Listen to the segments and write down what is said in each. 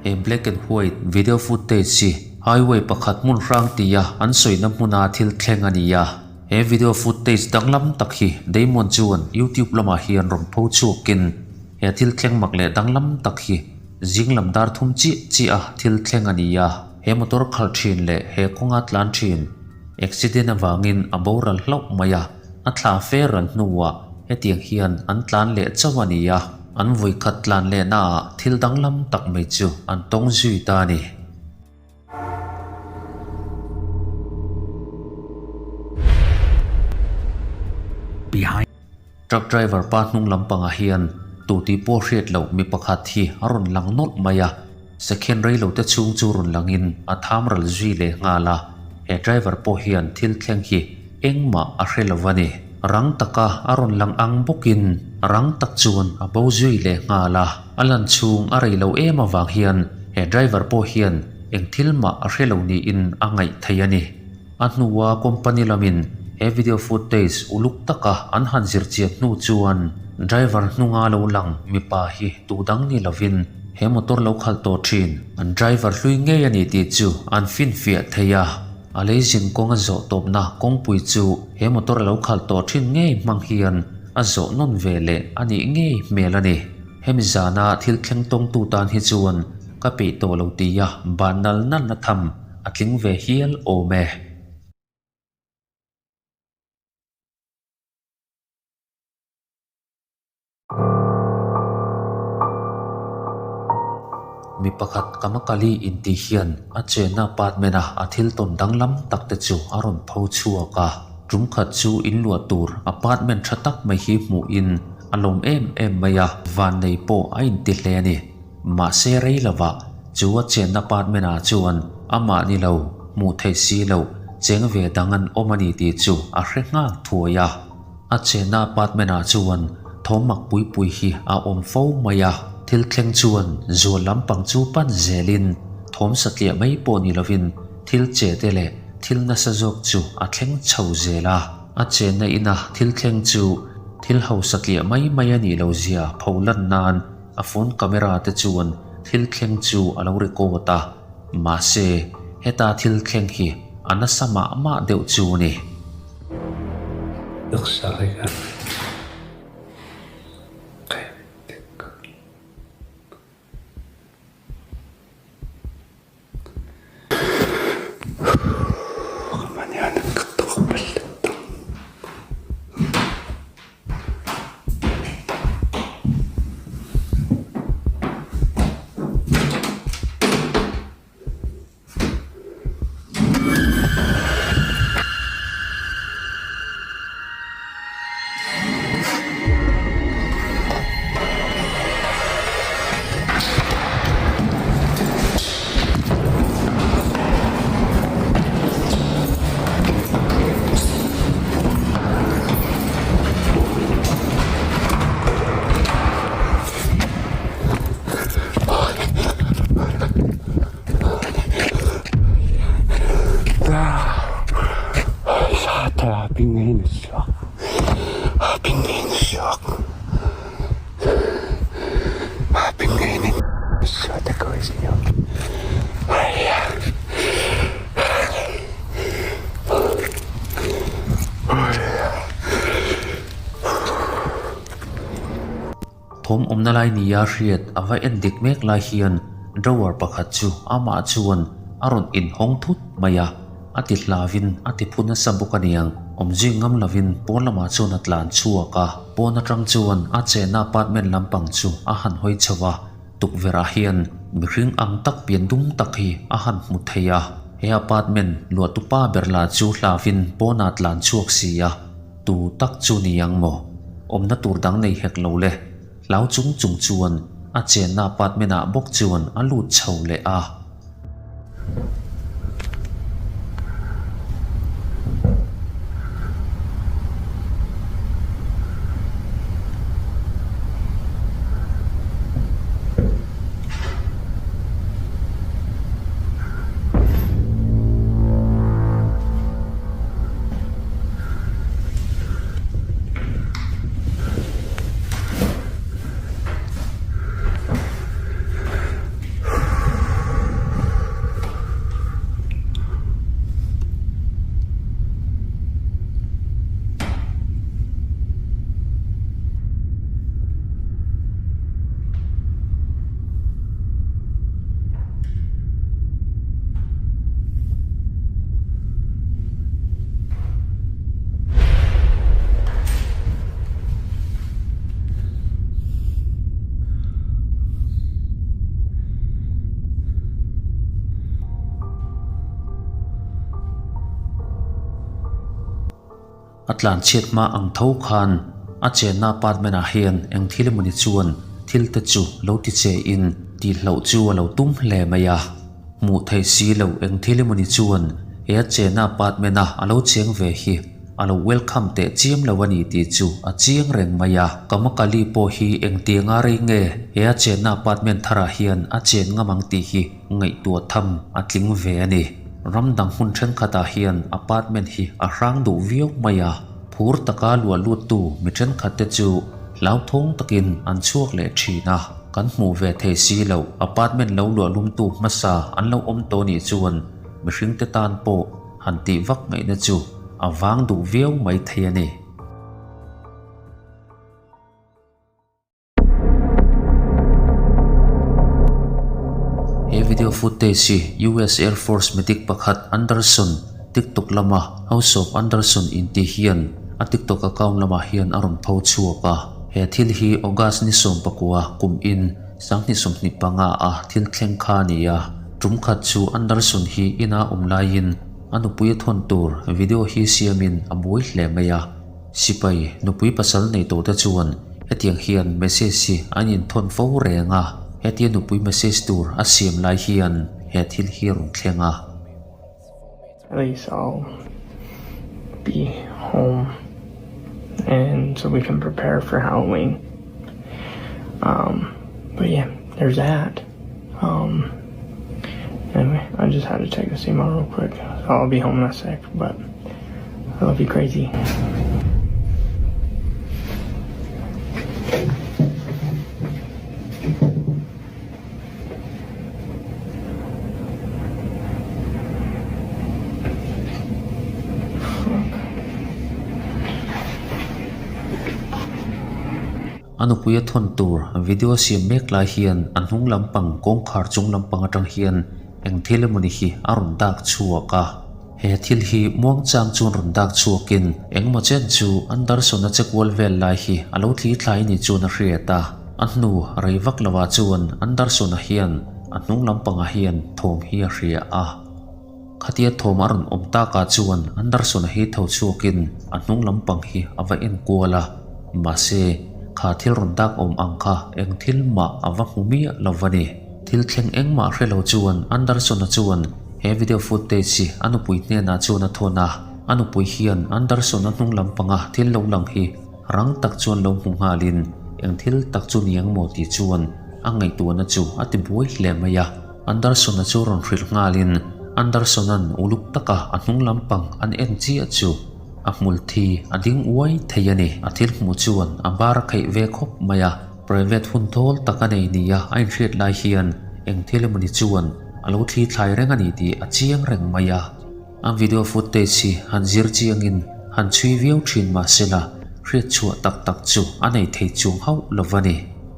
He black and white video footage hi highway pakhat hmun hrang tia an sawina hmuna thil thleng a ni a. He video footage danglam tak hi Damon chuan YouTube lamah hian rawn pho chhuakin he thil thleng mak leh danglam tak hi zing lam dar thum chiah chiah a thil thleng a ni a. He motor khalh thin leh he kawnga tlan thin accident avangin a boral hlauh mai a, a thla fe ral hnuah hetiang hian an tlan leh chauh a ni a. An vawikhat tlan lehnaah thil danglam tak mai chu an tawng zui ta a ni. Behind. Truck driver pa hnung lampangah hian tu tih pawh hriat loh mi pakhat hi a rawn lang nawlh mai a, second rei lo te chhung chu rawn langin a tham ral zui leh nghal a, he driver pawh hian thil thleng hi engmah a hre lo a ni. Rang taka a rawn lang ang bawkin rang tak chuan a bo zui leh nghal a, a lan chhung a rei lo em avang hian he driver pawh hian eng thil mah a hre lo niin a ngaih thei a ni. A hnua company lamin he video footage uluk taka an han zirchian hnu chuan driver hnunga lo lang mipa hi tu dang ni lovin he motor lo khalh tawh thin an driver hlui ngei a ni tih chu an finfiah thei a. A lei zin kawng a zawh tawpna kawngpui chu he motor a lo khalh tawh thin ngei hmang hian a zawh nawn ve leh a nih ngei hmel a ni. Hemi zana thil thleng tawngtu tan hi chuan ka peih tawh lo tia ban nal nalna tham a tling ve hial awm e. Mi pakhat Kamakali intih hian a chenna apartment-a a thil tawn danglam tak te chu a rawn pho chhuak a. Tum khat chu in luah tur apartment tha tak mai hi hmuhin a lawm em em mai a, vannei pawh a inti hle a ni. Mahse rei lovah chu a chenna apartment-ah chuan amah ni lo, hmuh theih si loh, cheng ve dang an awm a ni tih chu a hre nghal thuai a. A chenna apartment-ah chuan thawmmak pui pui hi a awm fo mai a, thil thleng chuan zual lampang chu pan zelin thawm satliah mai pawh ni lovin thil che te leh thil nasa zawk chu a thleng chho zel a. A chenna ina thil thleng chu thil ho satliah mai mai a nih lohzia pho lan nan a phone camera te chuan thil thleng chu a lo record a, mahse heta thil thleng hi a nasa mah mah deuh chu a ni. Thawm awmna lai nia hriat a va en dik mek lai hian drawer pakhat chu amah chuan a rawn inhawng thut mai a, a ti hlauvin a ti phu nasa bawk a niang. Awmzui ngam lovin pawn lamah chuan a tlan chhuak a, pawn atang chuan a chenna apartment lampang chu a han hawi chho a, tukverh ah hian mihring ang tak pian dum tak hi a han hmu thei a, he apartment luahtupa ber lah chu hlauvin pawnah tlan chhuak si a. Tu tak chu ni ang maw? Awmna tur dang nei hek lo le. Hlau chung chung chuan a chenna apartment ah bawk chuan a lut chho leh a. A tlanchhiat hma ang tho khan a chenna apartment ah hian eng thil emawni chuan thil te chu lo ti che in tihloh chu a lo tum hle mai a. Hmuh theih si loh eng thil emawni chuan he a chenna apartment a a lo cheng ve hi a lo welcome teh chiam lo a ni tih chu a chiang reng mai a. Kamakali pawh hi engtianga rei nge he a chenna apartment tharah hian a chen ngam ang tih hi ngaihtuah tham a tling ve a ni. Ram dang hmun thenkhatah hian apartment hi a hrang duh viau mai a, phur taka luah luttu mi thenkhatte chu hlauthawng takin an chhuak leh thin a. Kan hmuh ve thei si loh apartment lo luah lumtu hmasa an lo awm tawh nih chuan mihringte tan pawh han tih vak ngaihna chu a vang duh viau mai thei a ni. He video footage hi US Air Force medic pakhat Anderson TikTok lama House of Anderson inti hian a TikTok account lamah hian a rawn pho chhuak a. He thil hi August ni 14 kum in 2025 a thil thleng kha a ni a. Tum khat chu Anderson hi ina awm laiin a nupui a thawn tur video hi siamin a buai hle mai a. Sipai nupui pasal nei tawhte chuan hetiang hian message hi an inthawn fo reng a, hetia nupui message tur a siam lai hian he thil hi a rawn thleng a. At least I'll be home and so we can prepare for Halloween. Um, but yeah, there's that. Um, anyway, I just had to check this email real quick. So I'll be home in a sec, but I love you crazy. A nupui a thawn tur video siam mek lai hian a hnung lampang kawngkhar chung lampang atang hian eng thil emawni hi a rawn dak chhuak a. He thil hi muangchang chuan rawn dak chhuakin engmaw chen chu Anderson-a che kual vel lai hi a lo thli thlai ni chuan a hriat a. A hnu rei vak lovah chuan Anderson-a hian a hnung lampangah hian thawm hi a hria a. Khatia thawm a rawn awm takah chuan Anderson-a hi tho chhuakin a hnung lampang hi a va en kual a. Mahse, kha thil rawn dak awm ang kha eng thil mah a va hmu miah lo va ni. Thil thleng engmah hre lo chuan Anderson-a chuan he video footage hi a nupui hnenah chuan a thawn a. A nupui hian Anderson-a hnung lampanga thil lo lang hi rang tak chuan lo hmu nghalin eng thil tak chu ni ang maw tih chuan a ngaihtuahna chu a ti buai hle mai a. Anderson-a chu rawn hrilh nghalin Anderson-a'n uluk taka a hnung lampang an en chiah chu a hmul thi a ding uai thei a ni. A thil hmuh chuan a bar a kheih ve khawp mai a. Private hun thawl tak a nei nia a inhriat lai hian eng thil emawni chuan a lo thli thlai reng a ni tih a chiang reng mai a. A video footage hi han zir chiangin han chhui viau thin mah sela hriat chhuah tak tak chu a nei thei chuang hauh lo va ni.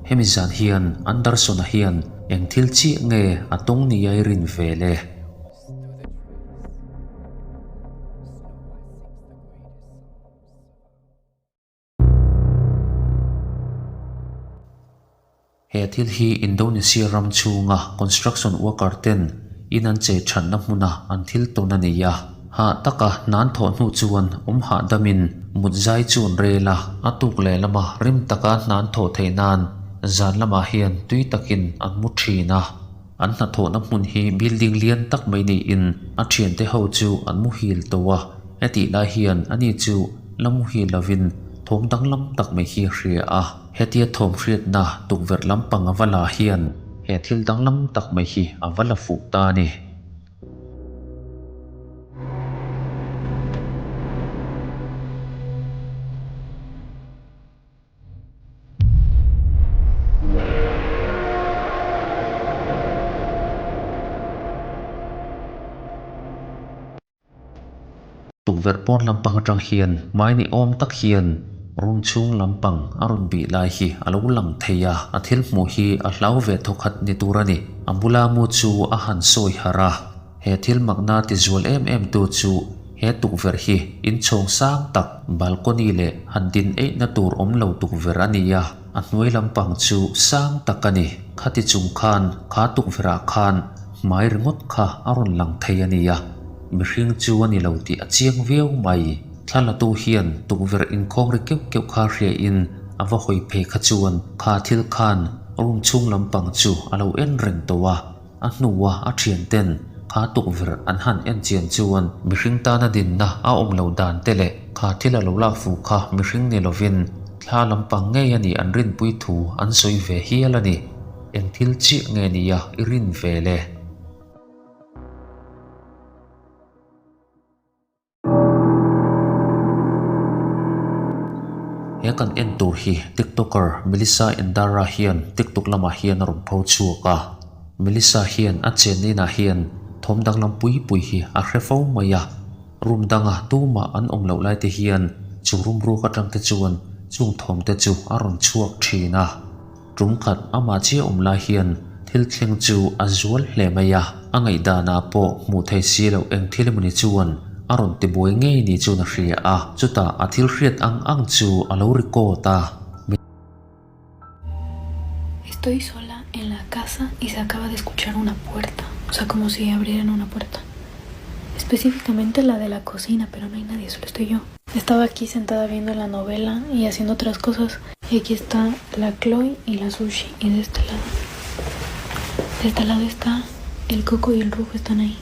Hemi zan hian Anderson-a hian eng thil chiah nge a tawng nia i rin ve le? He thil hi Indonesia ram chhunga construction worker ten in an chei thatna hmuna an thil tawn a ni a. Hah taka hnan thawh hnu chuan awm hahdamin mut zai chu an rel a. A tuk leh lama rim taka hnan thawh theih nan zan lamah hian tui takin an mu thin a. An hnathawhna hmun hi building lian tak mai niin a thiante ho chu an muhil tawh a, hetih lai hian ani chu la muhil lovin thawm danglam tak mai hi a hria a. Hetia thawm hriatna tukverh lampang a va la hian he thil danglam tak mai hi a va la fuh ta a ni. Tukverh pawn lampang atang hian hmai ni awm tak hian room chhung lampang a rawn bih lai hi a lo lang thei a, a thil hmuh hi a hlau ve thawkhat ni tur a ni. A bula mu chu a han sawi harh a. He thil makna ti zual em em tu chu he tukverh hi inchhawng sang tak balcony leh han din eihna tur awm lo tukverh a ni a, a hnuai lampang chu sang tak a ni. Khati chung khan kha tukverh ah khan hmai ringawt kha a rawn lang thei a ni a, mihring chu a ni lo tih a chiang viau mai. Thla latu hian tukverh inkhawng ri keuh keuh kha hriain a va hawi phei kha chuan kha thil khan room chhung lampang chu a lo en reng tawh a. A hnua a thianten kha tukverh an han en chian chuan mihring tana dinna a awm lo dan te leh kha thil a lo lak fuh kha mihring ni lovin thla lampang ngei a nih an rinpui thu an sawi ve hial a ni. Eng thil chiah nge nia i rin ve le? He kan en tur hi TikToker Melissa Endara hian TikTok lamah hian a rawn pho chhuak a. Melissa hian a chenna inah hian thawm danglam pui pui hi a hre fo mai a. Room danga tumah an awm loh lai te hian chu room ruak atang te chuan chung thawm te chu a rawn chhuak thin a. Tum khat amah chiah awm lai hian thil thleng chu a zual hle mai a, a ngaihdanah pawh hmuh thei si loh eng thil emawni chuan a rawn ti buai ngei ni chuan a hria a, chutah a thil hriat ang ang chu a lo record a. Estoy sola en la casa y se acaba de escuchar una puerta, o sea, como si abrieran una puerta. Específicamente la de la cocina, pero no hay nadie, solo estoy yo. Estaba aquí sentada viendo la novela y haciendo otras cosas. Y aquí está la Chloe y la Sushi. Y de este lado, de este lado está el Coco y el Rufo están ahí,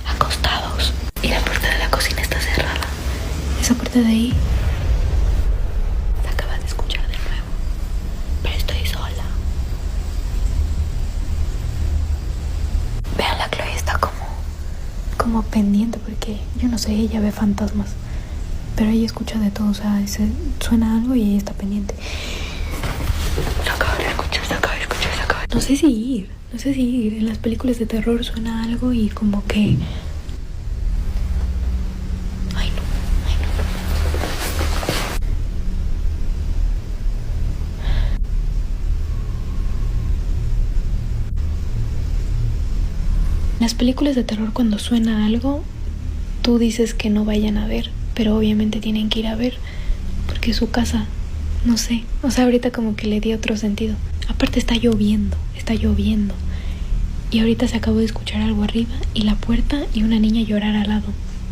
acostados. Y la puerta de la cocina está cerrada. Esa puerta de ahí se acaba de escuchar de nuevo. Pero estoy sola. Vean, la Chloe está como, como pendiente porque yo no sé, ella ve fantasmas. Pero ella escucha de todo, o sea, se, suena algo y ella está pendiente. Se acaba de escuchar, se acaba de escuchar, se acaba de... No sé si ir, no sé si ir. En las películas de terror suena algo y como que... Ay no, ay no. En las películas de terror cuando suena algo, tú dices que no vayan a ver, pero obviamente tienen que ir a ver porque es su casa, no sé, o sea, ahorita como que le di otro sentido. Aparte está lloviendo, está lloviendo. Y ahorita se acabó de escuchar algo arriba y la puerta y una niña llorar al lado.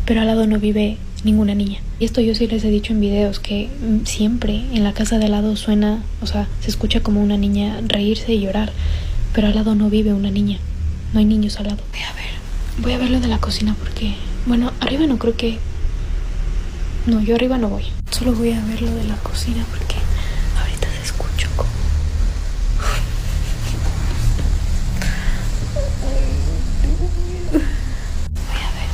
Pero al lado no vive ninguna niña. Y esto yo sí les he dicho en videos que siempre en la casa de al lado suena, o sea, se escucha como una niña reírse y llorar, pero al lado no vive una niña. No hay niños al lado. Voy a ver, voy a ver lo de la cocina porque, bueno, arriba no creo que... No, yo arriba no voy. Solo voy a ver lo de la cocina porque ahorita se escucha como... Voy a ver.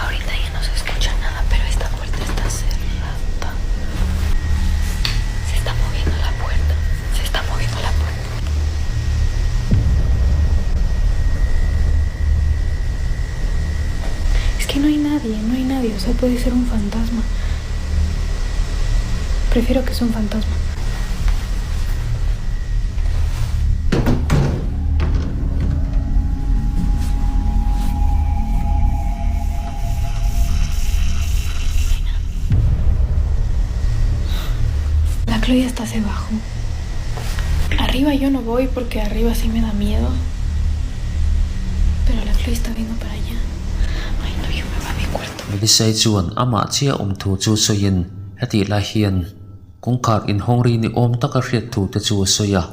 Ahorita ya no se escucha nada, pero esta puerta está cerrada. Se está moviendo la puerta. Se está moviendo la puerta. Es que no hay nadie, no hay nadie. O sea, puede ser un fantasma. Prefiero que sea un fantasma. La Chloe hasta se bajó. Arriba yo no voy porque arriba sí me da miedo. Pero la Chloe está viendo para allá. Ay no, yo me voy a mi cuarto. Melissa-i chuan amah chiah awm thu chu sawiin hetih lai hian kawngkhar inhawng ri ni awm taka hriat thu te chu a sawi a.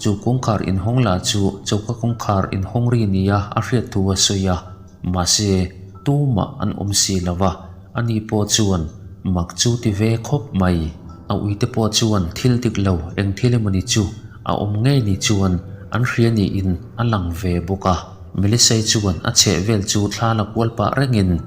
Chu kawngkhar inhawng lah chu choka kawngkhar inhawng ri nia a hriat thu a sawi a. Mahse, tumah an awm si lo va, ani pawh chuan mak chu ti ve khawp mai. A uite pawh chuan thil dik lo eng thil emawni chu a awm ngei ni chuan an hria niin a lang ve bawk a. Melissa-i chuan a chheh vel chu thla la kual pah rengin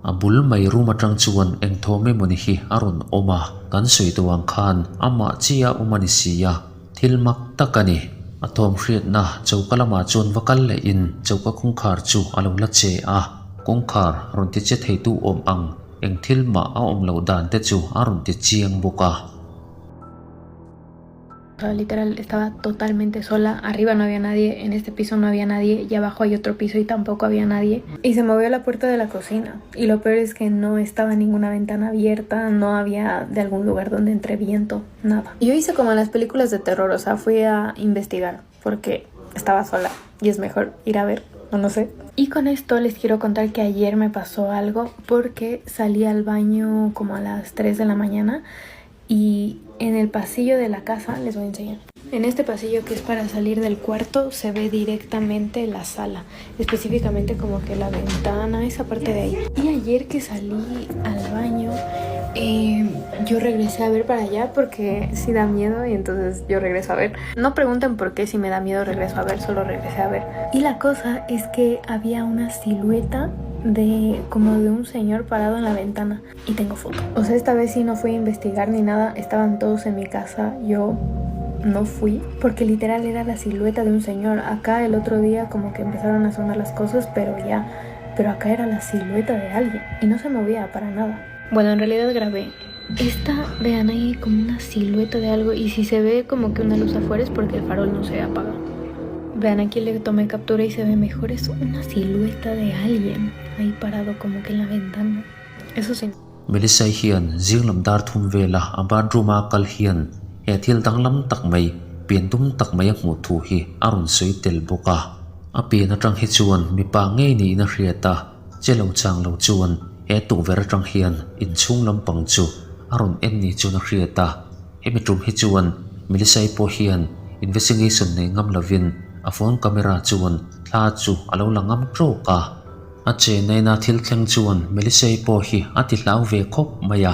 a bul mai room atang chuan eng thawm emawni hi a rawn awm a, kan sawi tawh ang khan amah chiah a awm a ni si a, thil mak tak a ni. A thawm hriatna choka lamah chuan va kal lehin choka kawngkhar chu a lo la che a, kawngkhar rawn ti che theitu awm ang eng thil mah a awm loh dan te chu a rawn ti chiang bawk a. Literal, estaba totalmente sola. Arriba no había nadie, en este piso no había nadie y abajo hay otro piso y tampoco había nadie. Y se movió la puerta de la cocina. Y lo peor es que no estaba ninguna ventana abierta, no había de algún lugar donde entre viento, nada. Yo hice como en las películas de terror, o sea, fui a investigar porque estaba sola y es mejor ir a ver, o no sé. Y con esto les quiero contar que ayer me pasó algo porque salí al baño como a las 3 de la mañana y en el pasillo de la casa, les voy a enseñar. En este pasillo que es para salir del cuarto se ve directamente la sala, específicamente como que la ventana, esa parte de ahí. Y ayer que salí al baño, eh, yo regresé a ver para allá porque sí da miedo y entonces yo regreso a ver. No pregunten por qué si me da miedo regreso a ver, solo regresé a ver. Y la cosa es que había una silueta de como de un señor parado en la ventana y tengo foto. O sea, esta vez sí no fui a investigar ni nada, estaban todos en mi casa, yo no fui porque literal era la silueta de un señor. Acá el otro día como que empezaron a sonar las cosas, pero ya, pero acá era la silueta de alguien y no se movía para nada. Bueno, en realidad grabé. Esta, vean ahí como una silueta de algo y si se ve como que una luz afuera es porque el farol no se apaga. Vean, aquí le tomé captura y se ve mejor. Es una silueta de alguien ahí parado como que en la ventana. Eso sí. Melissa hian zinglam dar thum vela a bathroom a kal hian he thil danglam tak mai pian dum tak mai a hmuh thu hi a rawn sawi tel bawk a. A pian atang hi chuan mipa ngei niin a hriat a, che lo chang lo chuan he tukverh atang hian inchhung lampang chu a rawn en ni chuan a hriat a. Hemi tum hi chuan Melissa-i pawh hian investigation nei ngam lovin a phone camera chuan thla chu a lo la ngam tawk a. A chenaina thil thleng chuan Melissa-i pawh hi a ti hlau ve khawp mai a.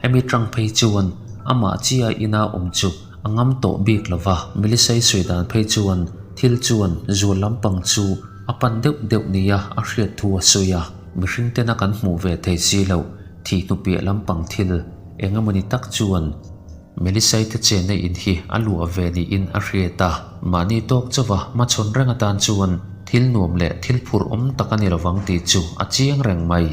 Hemi tang phei chuan amah chia ina awm chu a ngam tawh bik lo va. Melissa-i sawi dan phei chuan thil chuan zual lampang chu a pan deuh deuh nia a hriat thu a sawi a. Mihring tena kan hmuh ve thei si loh thih hnupiah lampang thil eng emawni tak chuan Melissa-i te chenna in hi a luah ve niin a hriat a, mahni tawk chauha hmachhawn reng atan chuan thil nuam leh thil phur awm tak a ni lovang tih chu a chiang reng mai.